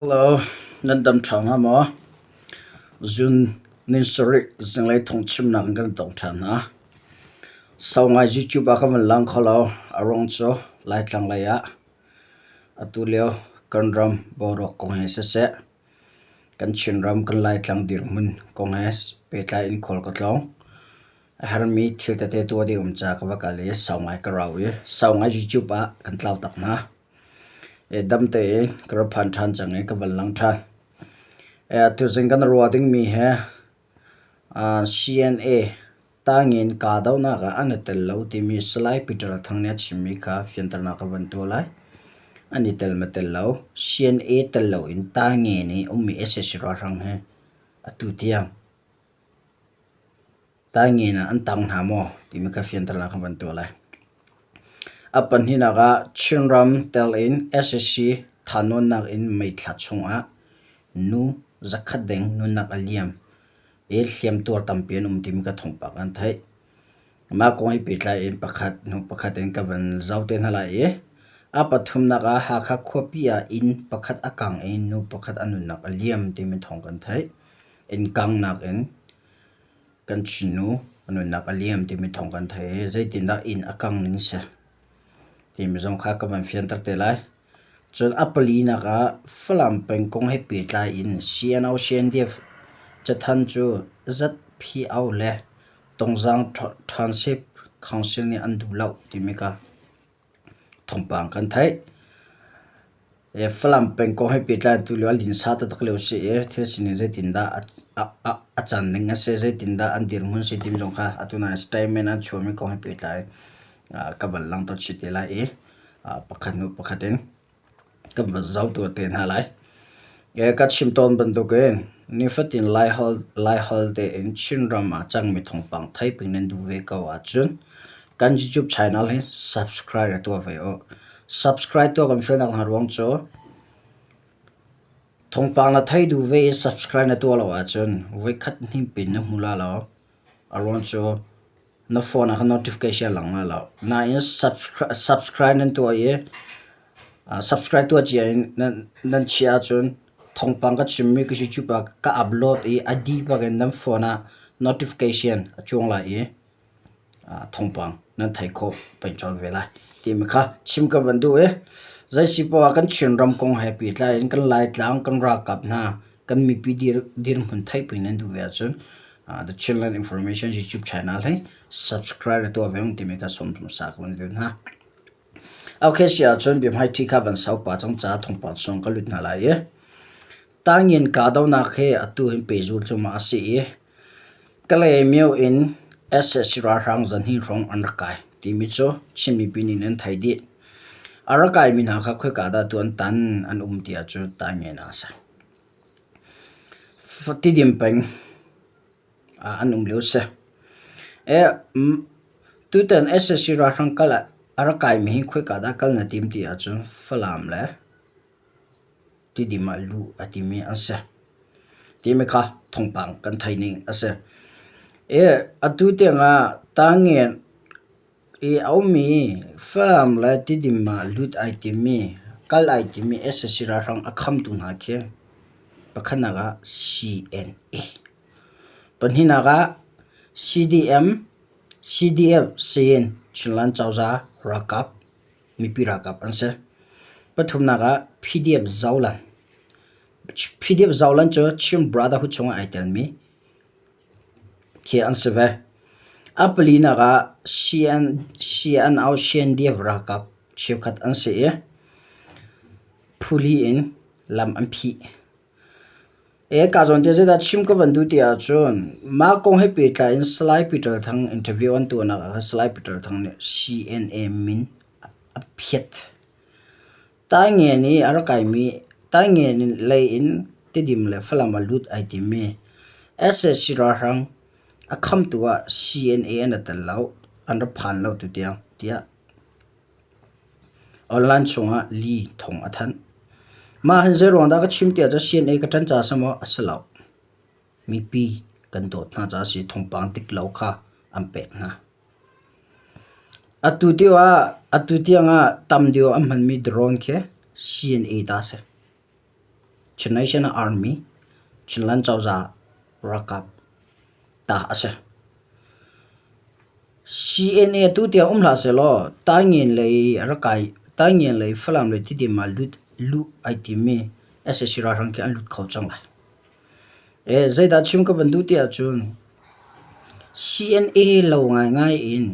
Hello, nan dam ṭha hnga maw? Zun nin sarih zinglei thawngchimnak in kan tong ṭhan hna. Sau ngai YouTube ah ka van lang kho lo. A ruang cu Laitlang lei ah atu lio kan ram boruak kong he siseh, kan Chinram kan Laitlang dirhmun kong he pehtlai in khual ka tlawng. A herhmi thil tete tuah ding um ca ka va kal i sau ngai ka rau i sau ngai YouTube ah kan tlau tak hna. Dam tein ka ra phan ṭhan cang i ka van lang ṭhan. Tuzing kan ruah dingmi hi CNA tangin kahdohnak ah an i tel lo timi Salai Peter Thang nih a chimmi kha fianternak ka van tuah lai. An i tel ma tel lo. CNA tel loin tangin i ummi sac ralhrang hi atu tiang Taingen ah an tang hna maw timi kha fianternak kan van tuah lai. A pahnihnak ah Chinram tel in sac thahnawnnak in May thla chungah nu zakhat deng nunnak a liam i hliamtuar tampi an um timi kha thawngpang kan theih. Mah kong he pehtlai in pakhat hnu pakhat in ka van zoh te hna lai i a pathumnak ah Hakha khuapi ah inn pakhat a kang i nu pakhat a nunnak a liam timi thawng kan theih. Inn kanghnak in Kan Chinnu a nunnak a liam timi thawng kan theih i zeitindah inn a kang ning si timi zong kha ka van fianter te lai. Cun a palinak ah Falam peng kong he pehtlai in CNO CNDF cathanh cu ZPO le Tongzaang Township Council nih an duh lo timi kha Thawngpang kan theih. Falam peng kong he pehtlai in tulio a linsa taktak lio a si i thil sining zeitindah a can ning a si, zeitindah an dirhmun a si timi zong kha atu nai statement an chuahmi kong he pehtlai ka van langhter chih te lai i pakhat hnu pakhat in Kan va zoh tuah te hna lai. Ka chim tawn bantukin nifatin Laiholh tein Chinram ah cangmi thawngpang theiping nan duh ve ko ahcun kan YouTube channel hi subscribe ra tuah ve u. Subscribe tuah kan fialnak hna ruang cu thawngpang na thei duh ve i subscribe na tuah lo ahcun voikhat hnimpin na hmu la lo. A ruang cu na phone ah khan notification a lang lai lo. Nain subscribe nan tuah i subscribe tuah cia in nan chiah ahcun thawngpang ka chimmi ka YouTube ah ka upload i a dih bak in nan phone ah notification a cuang lai i thawngpang nan theih khawh peng colh ve lai timi kha chim ka van duh i zei si poah ah kan Chinram kong he pehtlai in kan Laitlang kan ralkap hna kan mipi dirhmun theihpi nan duh ve ahcun The Chinland Information YouTube channel hi subscribe na tuah ve ung timi kha sawm hmasa ka van duh hna. Okay si ahcun biahmaiṭhi kha van sau pa cang ca thawngpang chung ka lut hna lai i Tangin kahdohnak hi atu hin pehzul cu ma a si i Kalaymyo in sac ralhrang zanhnih hrawng an rak kai timi cu Chin mipi nih nan theih dih. A rak kaimi hna kha khoika dah tu an tan an um ti ahcun Tangin ah a si. Tidim peng ah an um lio a si. Tutan sac ralhrang kal ah a rak kaimi hi khoika dah kal na tim ti ahcun Falam le Tidim ah luh a timi an si. Timi kha thawngpang kan theih ning a si. Atu tiang ah Tangen I a ummi Falam le Tidim ah lut ai timmi, kal ai timmi sac ralhrang a khamtu hna khi pakhatnak ah CNA, pahnihnak ah CDM, CDF Sayin Chinland Cozah ralkap, mipi ralkap an si. Pathumnak ah PDF Zolan. PDF Zolan cu Chin Brotherhood chungah ai telmi khi an si ve. A palinak ah CNO CNDF ralkap cheukhat an si i phuli in lam an phih. Ka zawn te zeidah chim ka van duh ti ahcun mah kong he pehtlai in Salai Peter Thang interview an tuahnak ah khan Salai Peter Thang nih CNA min a phiat. Taingen i a rak kaimi Taingen lei in Tidim le Falam ah lut ai timmi sac ralhrang a khamtu ah CNA an i tel lo, an ra phan lo tutiang tiah online chungah li thawng a thanh. Mah hin zeiruang dah ka chim ti ahcun CNA ka ṭan ca a si maw? A si lo. Mipi kan dawt hna caah a si. Thawngpang dik lo kha an pek hna. Atu tiang ah tam deuh a hmanmi drone khi CNA ta a si. Chin National Army, Chinland cozah ralkap ta a si. CNA tu tiang um hlah sehlaw Taingen lei a rak kai Taingen lei Falam lei Tidim ah lut luh ai timmi sac ralhrang khi an lut kho cang lai. E, zeidah chim ka van duh ti ahcun CNA lo ngaingai in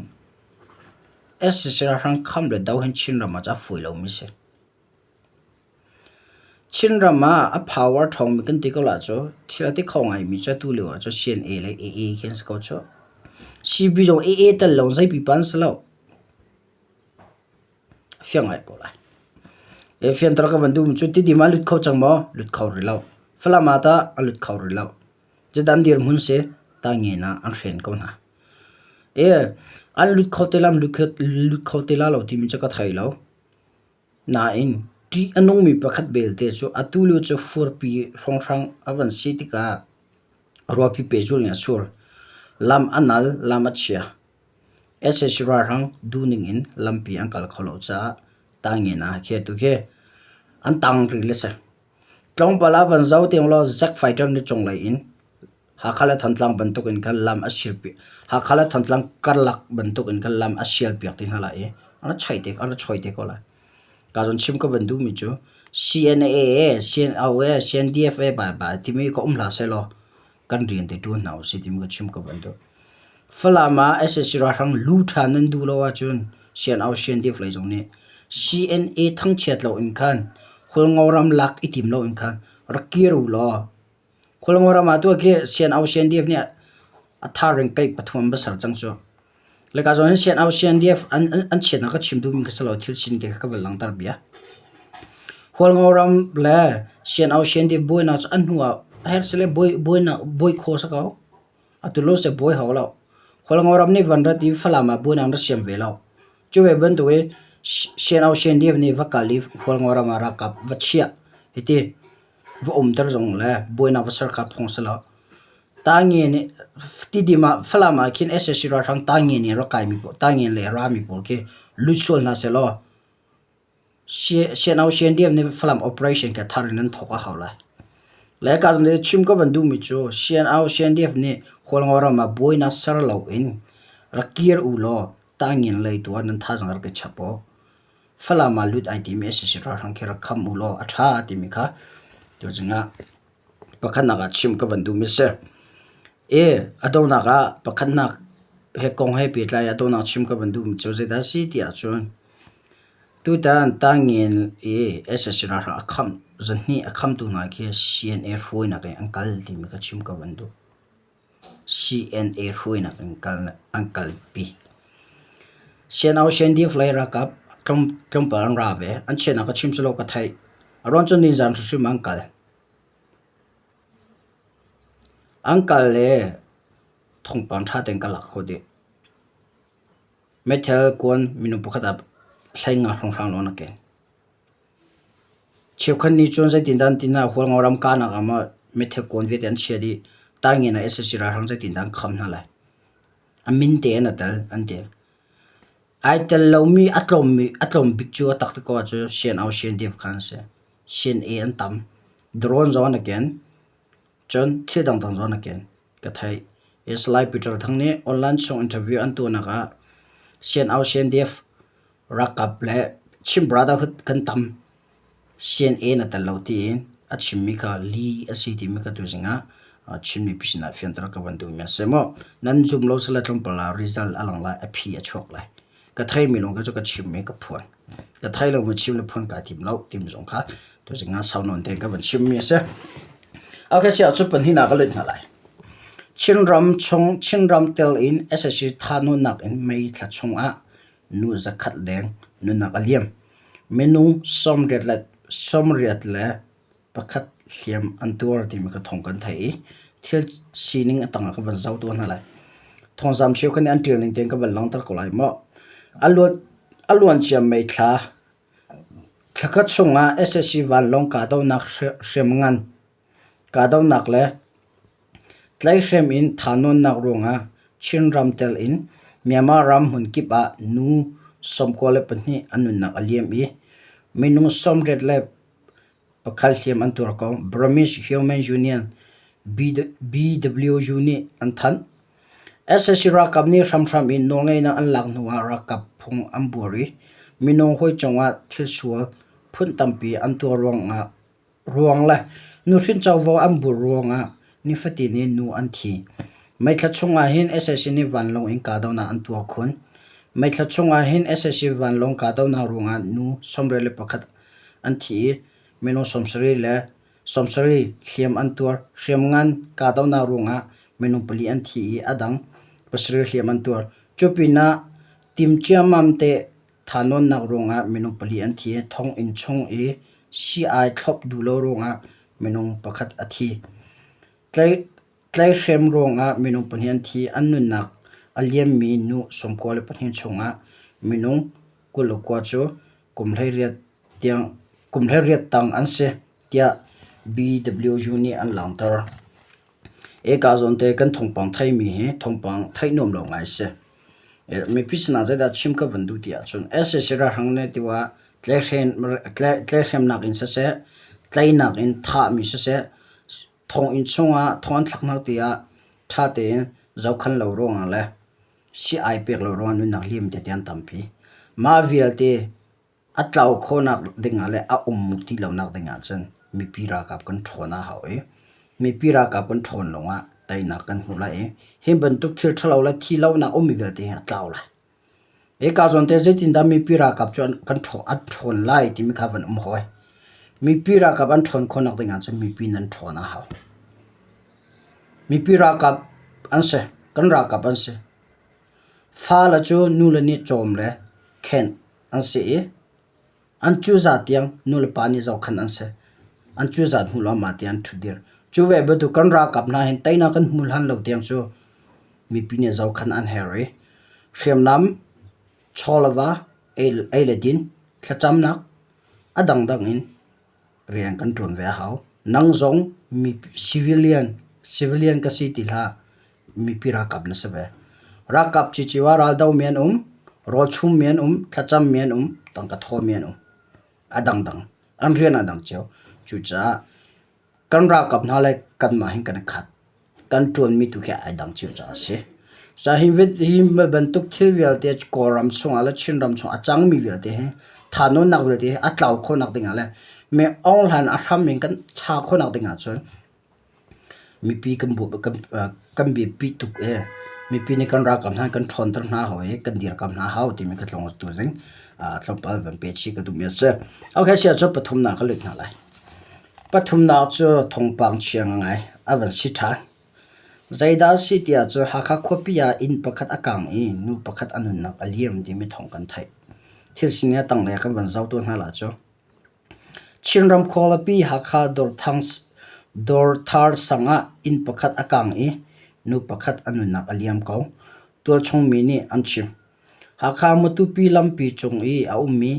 sac ralhrang kham le do hin Chinram ah cun a fawi lomi si. Chinram ah a power ṭhawngmi kan ti ko la cu thil a ti kho ngaimi cu atu lio ah cun CNA le AA khi an si ko cu. CB zong AA tel lo zei pipa an si lo. A fiang ngai ko lai. E fianter ka van duhmi cu Tidim ah lut kho cang maw? Lut kho rih lo. Falam ah tah a lut kho rih lo. Zeidah an dirhmun si? Taingen ah an hren ko hna. E an lut kho te la lut kho te la lo timi cu ka thei lo. Nain, ṭih a nungmi pakhat belte cu atu lio cu furpi hrawnghrang a van si tikah ruahpi pehzulh in a sur. Lam a nal, lam a chia. Sac ralhrang duhning in lampi an kal kho lo caah Taingen ah khi atu khi an tang rih le si. Tlawmpal ah van zoh tiang law Zack fighter nih cunglei in Hakha le Thantlang bantuk in khan lam a sialpiak Hakha le Thantlang karlak bantuk in khan lam a sialpiak te hna lai i an ra choi te an ra choi te ko lai. Ka zawn chim ka van duhmi cu CNA e, CNO e, CNDF e bai bai timi ka um hlah sehlaw kan rian te ṭuan hna usih timi ka chim ka van duh. Falam ah sac ralhrang lu ṭha nan duh lo ahcun CNO CNDF lei zong nih CNA thangchiat lo in khan Hualngo ram lak i tim lo in khan rak kir u law Khualngo ram ah tuah khi CNO CNDF nih a thar in keih pathum an va ser cang cu. Le ka zawn hin CNO CNDF an an chiatnak ka chim duhmi ka si lo thil sin te kha ka van langhter bia. Hualngo ram le CNO CNDF buainak cu an hnu ah a herh sile buai buainak buai kho si ko. Atu lo se buai hau lo. Hualngo ram nih van rat i Falam ah buainak an ra siam ve lo. Cu ve bantuk i CNO CNDF nih va kal i Hualngo ram ah ralkap va chiah hiti va umter zong le buainak va ser kha phung si lo. Tangi nih Tidim ah Falam ah khin sac ralhrang Tangi nih rak kaimi pawl Tangi le rami pawl khi lut sual hna sehlaw CNO CNDF nih Falam operation kha thar in an thawk a hau lai. Le ka chim ka van duhmi cu CNO CNDF nih Hualngo ram ah buainak ser loin rak kir u law Tangin lei tu ah nan thazaang rak i chap u. Falam ah lut ai timi sac ralhrang khi rak kham u law a ṭha timi kha tuzing ah pakhatnak ah chim ka van duhmi a si. I a donak ah pakhatnak he kong he pehtlai a donak chim ka van duhmi cu zeidah a si ti ahcun tutan Tangin i sac ralhrang a khamh zahnih a khamtu hna khi CNA hruainak in an kal timi kha chim ka van duh. CNA hruainak in an kalpi. CNO CNDF lei ralkap tlawmpal an ra ve. An chiahnak ka chim si lo ka theih. A ruang cu nizan hrimhrim an kal. An kal le thawngpang ṭha tein ka lak khawh dih. Meithal kuan minung pakhat ah 15 hrawnghrang lawng na ken. Cheukhat nih cun zeitindah an ti hna, Hualngo ram kahnak ah maw meithal kuan vialte an chiah dih, taingen ah sac ralhrang zeitindah an kham hna lai. A min te in a tel an ti. Ai tel lomi a tlawmmi a tlawm bik cu a tak ti ko ahcun CNO CNDF kha an si. CNA an tam. Drone zong an i ken. Cun thil dangdang zong an i ken. Ka theih. Salai Peter Thang nih online chung interview an tuahnak ah CNO CNDF Ralkap le Chin Brotherhood kan tam. CNA na tel lo tiin a chimmi kha li a si timi kha tuzing ah Chin mipi sinah fianter ka van duhmi a si maw? Nan zum lo sile tlawmpal ah result a lang lai, a phi a chuak lai. Ka theimi lawng kha cu ka chim i ka phuan. Ka thei lomi chim le phuan kaa tim lo timi zong kha tuzing ah sau nawn tein ka van chimmi a si. Okay, siah cu pahnihnak ka lut hna lai. Chinram chung Chinram tel in sac thahnawnnak in May thla chungah nu zakhat leng nunnak a liam. Minung 81 hliam an tuar timi ka thawng kan theih i thil sining a tangah ka van zoh tuah hna lai. Thawngzam cheukhat nih an ṭial ning tein ka van langhter ko lai maw. A luancia May thla thlakhat chungah sac vanlawng kahdohnak hriamngan Kahdohnak le tlaihhrem in thahnawnnak ruangah Chinram telh in Myanmar ram hmunkip ah nu 92 an nunnak a liam i minung 82. Pakhat hliam an tuar ko. Burmese Human Union BWU nih an thanh. Sac ralkap nih hramhram in nawlngeihnak an lak hnuah ralkap phung an buar i minung hawi cungah thilsual phun tampi an tuah ruangah ruang le nuhrin covo an buar ruangah nifatin in nu an thi. May thla chungah hin sac nih vanlawng in kahdohnak an tuah khun. May thla chungah hin sac vanlawng kahdohnak ruangah nu 21 an thi i minung 70 le 70 hliam an tuar. Hriamngan kahdohnak ruangah minung pali an thi i a dang pasarih hliam an tuar. Cu pinah tim ciammam te thahnawnnak ruangah minung pali an thi. Thonginn chung i sii-ai thlop duh lo ruangah minung pakhat a thi. Tlaihhrem ruangah minung pahnih an thi. An nunnak a liammi nu 92 chungah minung 29 cu kum 18 tiang kum 18 tang an si tiah BWU nih an langhter. Eka zawn te kan thawngpang theimi hi thawngpang theih nuam lo ngai si. Mipi sinah zeidah chim ka van duh ti ahcun sac ralhrang nih tiwa tlaihhremnak in siseh, tleinak in thahmi siseh, thonginn chungah thong an thlak hna tiah ṭha tein zohkhan lo ruangah le sii-ai pek lo ruangah nunnak liam tete an tampi. Mah vialte a tlau khawhnak dingah le a um ti lonak dingah cun mipi ralkap kan ṭhawn a hau i mipi ralkap kan ṭhawn lawngah teinak kan hmu lai i hi bantuk thil ṭhalo le thi lonak ummi vialte hi a tlau lai. Hika zawn te zeitindah mipi ralkap cu an ṭhawn lai timi kha van um hawi. Mipi ralkap an ṭhawn khawhnak ding ahcun mipi nan ṭhawn a hau. Mipi ralkap an si. Kan ralkap an si. Fale cu nule nih cawm le khenh an si i An cuza tiang nulepa nih zohkhenh an si. An cuza hnu lawngmah tiang an ṭhutdir. Cu ve bantuk kan ralkap hna hin teinak kan hmu hlan lo tiang cu mipi nih zohkhenh an herh i hriamnam, chaw le va, ei le din, thlacamnak a dangdang in rian kan ṭuan ve a hau. Nang zong mi civilian civilian ka si ti hlah. Mipi ralkap na si ve. Ralkap cicio ah raldo mi an um, rawlchum mi an um, thlacam mi an um, tangka thaw mi an um. A dangdang. An rian a dang cio. Cucaah kan ralkap hna le kanmah hin kan i khat. Kan ṭuanmi tu khi ai dang cio caah a si. Cucaah hi hi bantuk thil vialte Kawlram chungah le Chinram chungah a cangmi vialte hi thahnawnnak vialte hi a tlau khawhnak dingah le mi aung hlan a hram in kan cha khawhnak dingah cun Mipi kan biapi tuk i mipi nih kan ralkap hna kan ṭhawnter hna hau i kan dirkamh hna hau timi kha tlawng tuzing tlawmpal van pe chih ka duhmi a si. Okay, sia cu pathumnak ka lut hna lai. Pathumnak cu thawngpang chia ngai a van si ṭhan. Zeidah a si tiah cun Hakha khuapi ah inn pakhat a kang i nu pakhat a nunnak a liam timi thawng kan theih. Thil sining a tanglei ah kan van zoh tuah hna la cu. Chinram khualipi Hakha Dawrthar sang ah inn pakhat a kang i nu pakhat a nunnak a liam ko, tualchung mi nih an chim. Hakha Matupi lampi cung i a ummi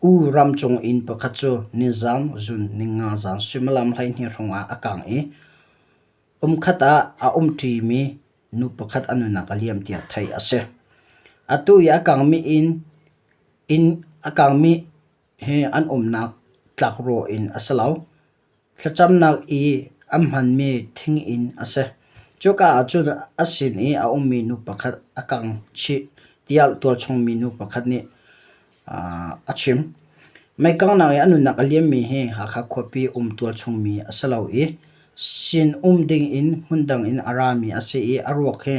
U ramcung inn pakhat cu nizaan zun ninga zan suimilam 12 hrawng ah a kang i umkhat ah a umṭimi nu pakhat a nunnak a liam tiah theih a si. Atu i a kangmi inn Inn a kangmi he an umnak tlakrawh inn a si lo. Thlacamnak i an hmanmi thing inn a si. Cuka ah cun a sin i a ummi nu pakhat a kang chih tiah tualchung minu pakhat nih a chim. Meikanghnak i a nunnak a liammi hi Hakha khuapi um tualchung mi a si lo i sinum ding in hmundang in a rami a si i a ruak hi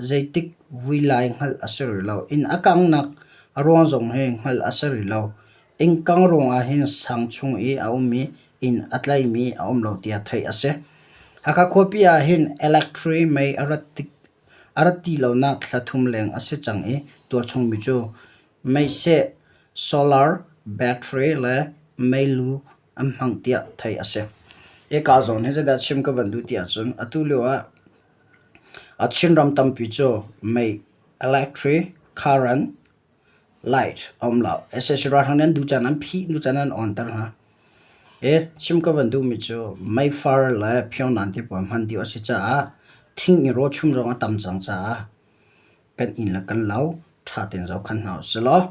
Zeitik vui lai hngalh a si rih lo. Inn a kanghnak a ruang zong hi hngalh a si rih lo. Inn kangh ruangah hin sang chung i a ummi inn a tlaimi a um lo tiah theih a si. Hakha khuapi ah hin electric mei a rat ti lonak thla thum leng a si cang i tualchung mi cu meiseh, solar, battery le meilu an hmang tiah theih a si. Hika zawn hi zeidah chim ka van duh ti ahcun atu lio ah A Chinram tampi cu mei, electric, current, light a um lo. Sac ralhrang nih an duh caan an phih, duh caan an on-ter hna. I chim ka van duhmi cu meifar le phionan ti pawl hman dih a si caah thing i rawchum zong a tam cang caah kan inn le kan lo ṭha tein zohkhenh hna usih law.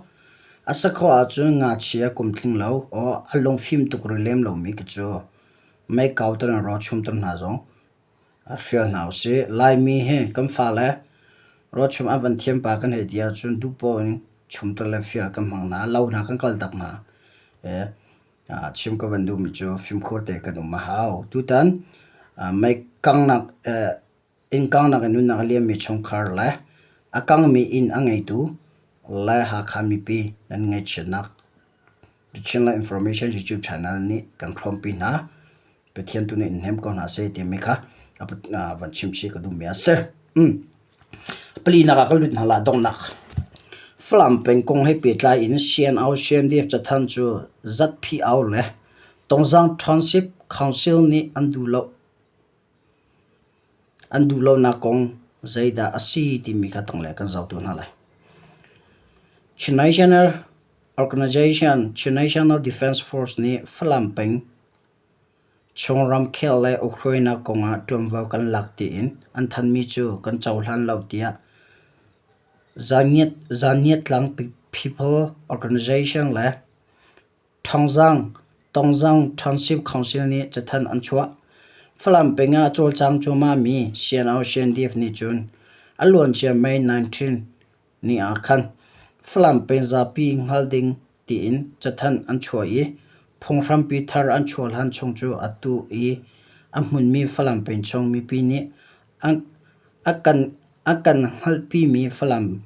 A si khawh ahcun ngakchia kum tling lo or a lungfim tuk rih lem lomi khi cu mei kauter in rawl chumter hna zong hrial hna usih. Laimi hi kan fale rawlchum an van thiam pa kan hei ti ahcun duhpoh in chumter le fial kan hmang hna. Lo hna kan kal tak hna. Chim ka van duhmi cu fimkhur te kan um a hau. Tutan mei kanghnak inn kanghnak in nunnak a liammi chungkhar le a kangmi inn a ngeitu le Hakha mipi nan ngaihchiatnak The Chinland Information YouTube channel nih kan hrawmpi hna. Pathian tu nih in hnem ko hna seh timi kha van chim chih ka duhmi a si. Palinak ah kan lut hna la donghnak. Falam peng kong he pehtlai in CNO CNDF cathanh cu ZPO le Tongzang Township Council nih an duh lo an duh lonak kong zeidah a si timi kha tanglei kan zoh tu hna lai. Chin National Organization Chin National Defense Force nih Falam peng Chung ramkhel le ukhruainak kongah ṭuanvo kan lak tiin an thanmi cu kan cohlan lo tiah Zanniatlang People Organization le Thongzang Tongzang Township Council nih cathanh an chuah. Falam peng ah a cawlcang cuahmahmi CNO CNDF nih cun a luancia May 19 ni ah khan Falam peng zapi hngal ding tiin cathanh an chuah i phunghrampi thar an chuah hlan chung cu atu i a hmunmi Falam peng chung mipi nih a kan a kan hngalhpimi Falam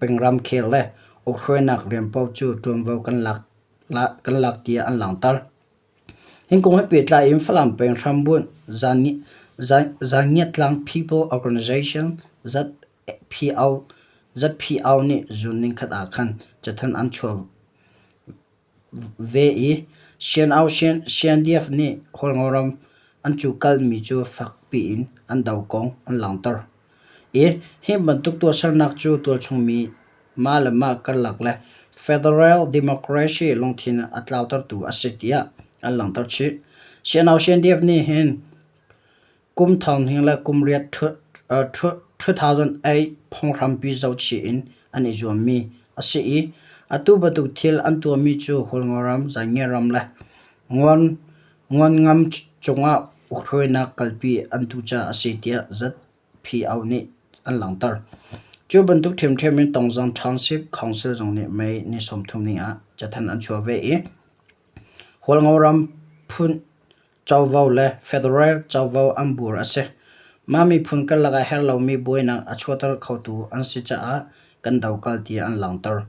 peng ramkhel le ukhruainak rian paoh cu ṭuanvo kan lak kan lak tiah an langhter. Hi kong he pehtlai in Falam peng hrambunh Zangiatlang People Organization ZPO nih zun ningkhat ah khan cathanh an chuah ve i CNDF nih Hualngoram an cukalmi cu fak piin an do kong an langhter i hi bantuk tuahsernak cu tualchung mi mah le mah karlak le federal democracy lungthin a tlautertu a si tiah an langhter chih. CNDF nih hin Kum thonghnih le kum riat 2008 phunghrampi zohchih in an i zuammi a si i atu bantuk thil an tuahmi cu Hualngoram, Zaingeram le Nguanngam cungah ukhruainak kalpi an duh caah a si tiah ZPO nih an langhter. Cu bantuk ṭhiamṭhiam in Tongzang Township Council zong nih May ni 30 ni ah cathanh an chuah ve i Hualngoram phun covo le federal covo an bur a si. Mah miphun karlak ah herh lomi buainak a chuahter khotu an si caah kan dokal tiah an langhter.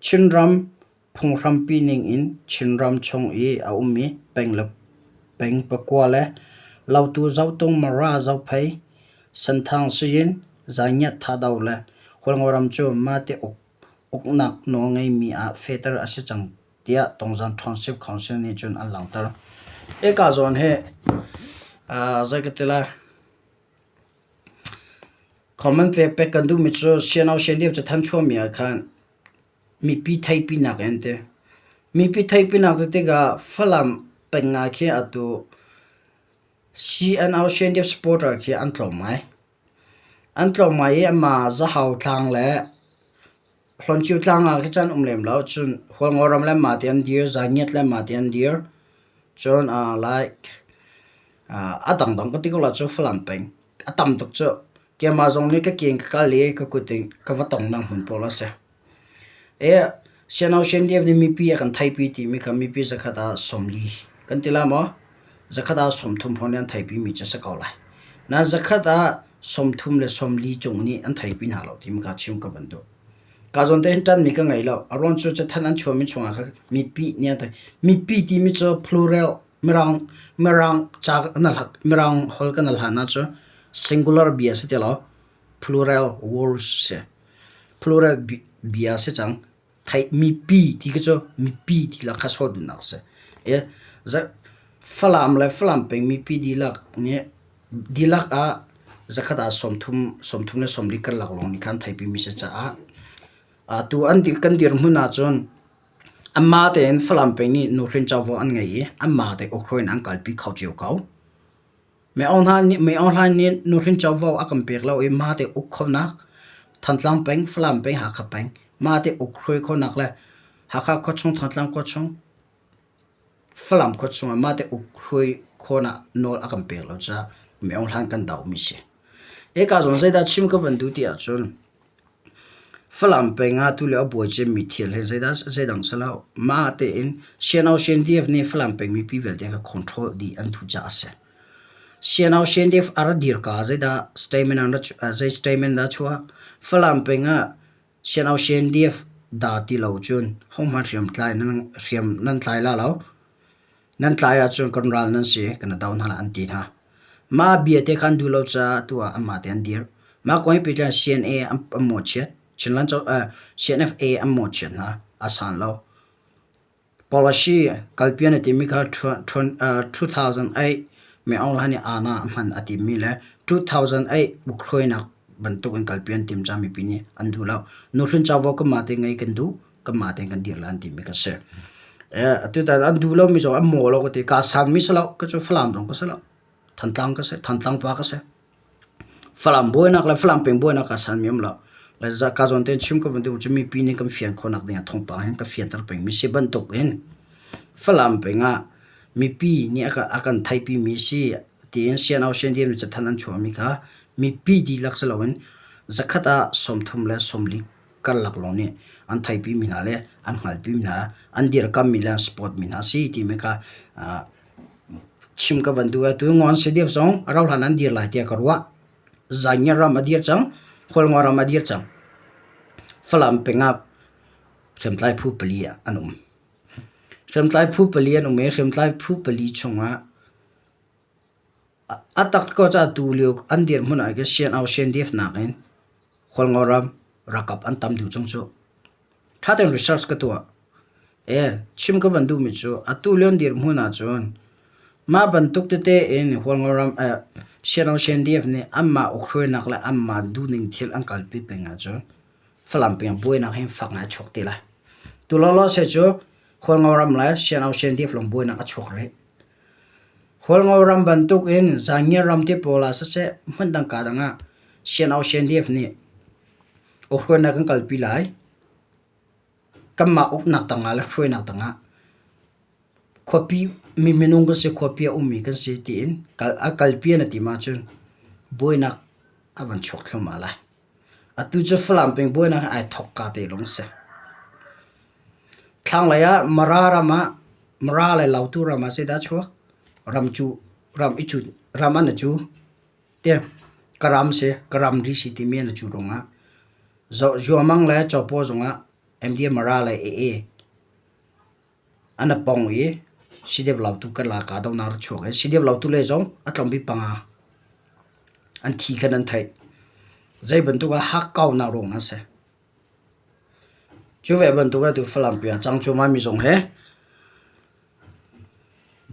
Chinram phunghrampi ningin Chinram chung i a ummi peng le peng pakua le Lautu Zotung Mara Zophei Senthang Siyin Zaingiat Thado le Hualngoram cu mahte uk uknak nawl ngeimi ah fehter a si cang tiah Tongzang Township Council nih cun an langhter. Hika zawn hi zei ka ti lai comment ve pek kan duhmi cu CNO CNDF cathanh chuahmi ah khan mipi theihpinak an ti. Mipi theihpinak ti tikah Falam peng ah khi atu CNO CNDF supporter khi an tlawm ngai. An tlawm ngai i amah Zahau tlang le Hlawncheu tlang ah khi cun um lem lo. Cun Hualngoram le mah te an dir, Zaingiat le mah te an dir. Cun like a dangdang ka ti ko lai cu Falam peng. A tam tuk cu. Keimah zong nih ka ke in ka kal i ka kut in ka va tongnak hmun pawl a si. Siano CNDF nih mipi a kan theihpi timi kha mipi zakhat ah 40 kan ti la maw? Zakhat ah 30 hrawng nih an theihpi mi cu a si ko lai. Nain zakhat ah 30 le 40 cung nih an theihpi hna lo timi kha chim ka van duh. Ka zawn te hin ṭanmi ka ngei lo. A ruang cu cathanh an chuahmi chungah kha mipi nih an theih. Mipi timi cu plural mirang mirang ca na mirang holh kan hlan ahcun singular bia si ti lo. Plural words si. Plural bia si cang. Theih mipi ti khi cu mipi ti lak kha sawh duhnak a si. Falam le Falam peng mipi dihlak nih dihlak ah zakhat ah 30, 30 le 40 karlak lawng nih khan theihpimi si caah atu an kan dirhmun ahcun anmah tein Falam peng nih nuhrin covo an ngei i anmah te ukhruai in an kalpi kho cio ko. Mei Aung Hlaing nih nuhrin covo a kan pek lo i mahte uk khonak Thantlang peng, Falam peng, Hakha peng mahte uk hruai khonak le Hakha khuachung, Thantlang khuachung, Falam khuachung ah mah te uk hruai khawhnak nawl a kan pek lo caah Min Aung Hlaing kan dohmi si. Hika zawn zeidah chim ka van duh ti ahcun Falam peng ah tulio a buai cemmi thil hi zeidah zeidang si lo. Mah tein CNO CNDF nih Falam peng mipi vialte kha control dih an duh caah a si. CNO CNDF a ra dirka zeidah statement an ra zei statement dah a chuah? Falam peng ah CNO CNDF dah ti lo cun hohmanh hriamtlai nan hriam nan tlai la lo. Nan tlai ahcun kan ral nan si, kan do hna lai an ti hna. Mah bia te kha an duh lo caah tu ah anmah te an dir. Mah kong hi pehtlai CNA an mawhchiat, Chinland CNFA an mawhchiat hna, a san lo. Policy kalpi an i timi kha 2008 Min Aung Hlaing nih aana a hman a timi le 2008 ukhruainak bantuk in kalpi an tim caah mipi nih an duh lo. Nuhrin covo kanmah te ngei kan duh, kanmah tein kan dir lai an timi kha si. Atutan an duh lomi zong an maw lo ka ti. Kaa sanmi si lo, ka cu Falam zong ka si lo. Thantlang ka si, Thantlang pa ka si. Falam buainak le Falam peng buainak kaa sanmi um lo. Le ka zawn tein chim ka van duh cu mipi nih kan fian khawhnak ding ah thawngpang hin ka fianter pengmi si bantuk in Falam peng ah mipi nih a kan theihpi mi si tiin CNO CNDF nih cathanh an chuahmi kha mipi dihlak si loin zakhat ah 30 le 40 karlak lawng nih an theihpi mi hna le an hngalhpi mi hna an dirkammi le an support mi hna si timi kha chim ka van duh. Atu Ngawn CDF zong a rauh hlan an dir lai tiah ka ruah. Zaingyar ram a dir cang, Hualngo ram a dir cang. Falam peng ah hriamtlai phu pali an um. Hriamtlai phu pali an um i hriamtlai phu pali chungah a tak ko caah tu lio an dirhmun ah khin CNO CNDF nakin Hualngo ram ralkap an tam deuh cang cu. Ṭha tein research ka tuah. E, chim ka van duhmi cu atu lio an dirhmun ahcun mah bantuk tete in Hualngo ram eh, CNO CNDF nih anmah ukhruainak le anmah duhning thil an kalpi peng ahcun Falam peng buainak hi fak ngai a chuak te lai. Tu lawlaw se cu Hualngo ram le CNO CNDF lawng buainak a chuak rih. Hualngo ram bantuk in Zangiar ram te pawl ah siseh hmun dang ka dang ah CNO CNDF nih ukhruainak kan kalpi lai. Kanmah uknak tangah le hruainak tangah khuapi mi minung kan si khuapi a ummi kan si tiin kal a kalpi an tim ahcun buainak a van chuak thluahmah lai. Atu cu Falam peng buainak hi ai thawk ka te lawng si. Thlanglei ah Mara ram ah Mara le Lautu ram ah zeidah a chuak? Ram cu ram i cu ram an i cu. Te ka ram si ka ramri si timi an i cu ruangah Zuamang le Cawpaw zongah MDM Mara le AA an i pong i CDF Lautu kan la kahdohnak a chuak i CDF Lautu lei zong a tlawmbik panga an thi khan an theih. Zei bantuk ah hakkaunak ruangah a si. Cu ve bantuk ah tu Falam pi ah cang cuahmah mi zong hi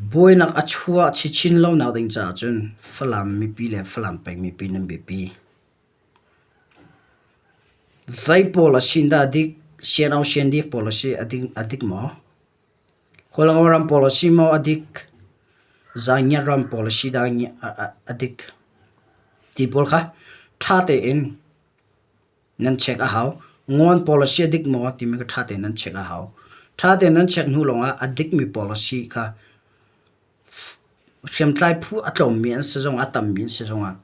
buainak a chuah chinchin lonak ding caah cun Falam mipi le Falam peng mipi nan biapi. Zei pawl a sin dah a dik? CNO CNDF pawl a si a dik maw? Hualngo ram pawl a si maw a dik? Zaingiat ram pawl a si dah a dik? Ti pawl kha ṭha tein nan check a hau. Ngawn policy a dik maw timi kha ṭha tein nan check a hau. Ṭha tein nan check hnu lawngah a dikmi policy kha hriamtlai phu a tlawmmi an si zongah a tammi an si zongah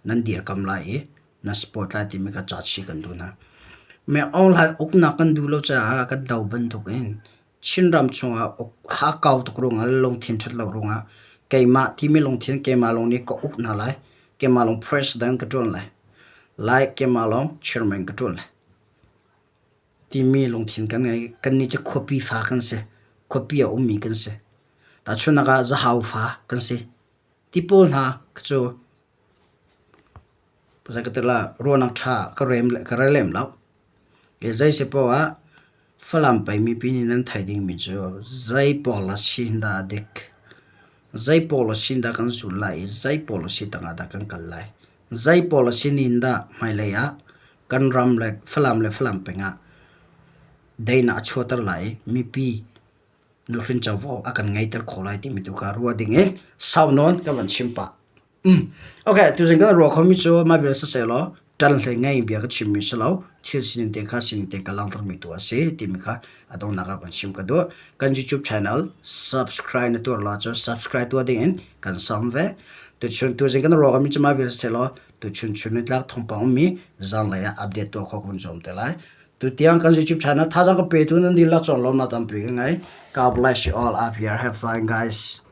nan dirkam lai i nan support lai timi kha ca chih kan duh hna. Me online uknak kan duh lo caah kan do bantukin Chinram chungah hakkau tuk ruangah le lungthin ṭhat lo ruangah keimah timi lungthin keimah lawng nih ka uk hna lai. Keimah lawng president ka ṭuan lai. Lai keimah lawng chairman ka ṭuan lai. Timi lungthin kan ngei. Kannih cu khuapi fa kan si. Khuapi a ummi kan si. Tahchunhnak ah Zahau fa kan si. Ti pawl hna cu ruahnak ṭha ka rel lem lo. Zei si paoh ah Falam pei mipi nih nan theih dingmi cu zei policy dah a dik, zei policy dah kan zul lai i zei policy tangah dah kan kal lai. Zei policy nih dah hmailei ah kan ram le Falam le Falam peng ah daihnak a chuahter lai i mipi nuhrin covo a kan ngeiter khawh lai timi tu kha ruah ding i sau nawn ka van chim pah. Okay, tuzing kan ruah khomi cu mah vial siseh law ṭan hlei ngei bia ka chimmi si lo. Thil sining te kha sining te ka langhtermi tu a si timi kha a donghnak ah kan chim ka duh. Kan YouTube channel subscribe na tuar lo ahcun subscribe tuah ding in kan sawm ve. Tuchun tuzing kan ruak mi cuma vial se law tuchun chun nitlak thawngpang ummi zanlei ah update tuah khawh kan zuam te lai. Tutiang kan YouTube channel thazaang ka petu nan dihlak cawng lawmnak tampi ka ngei. God bless you all up here. Have fun guys.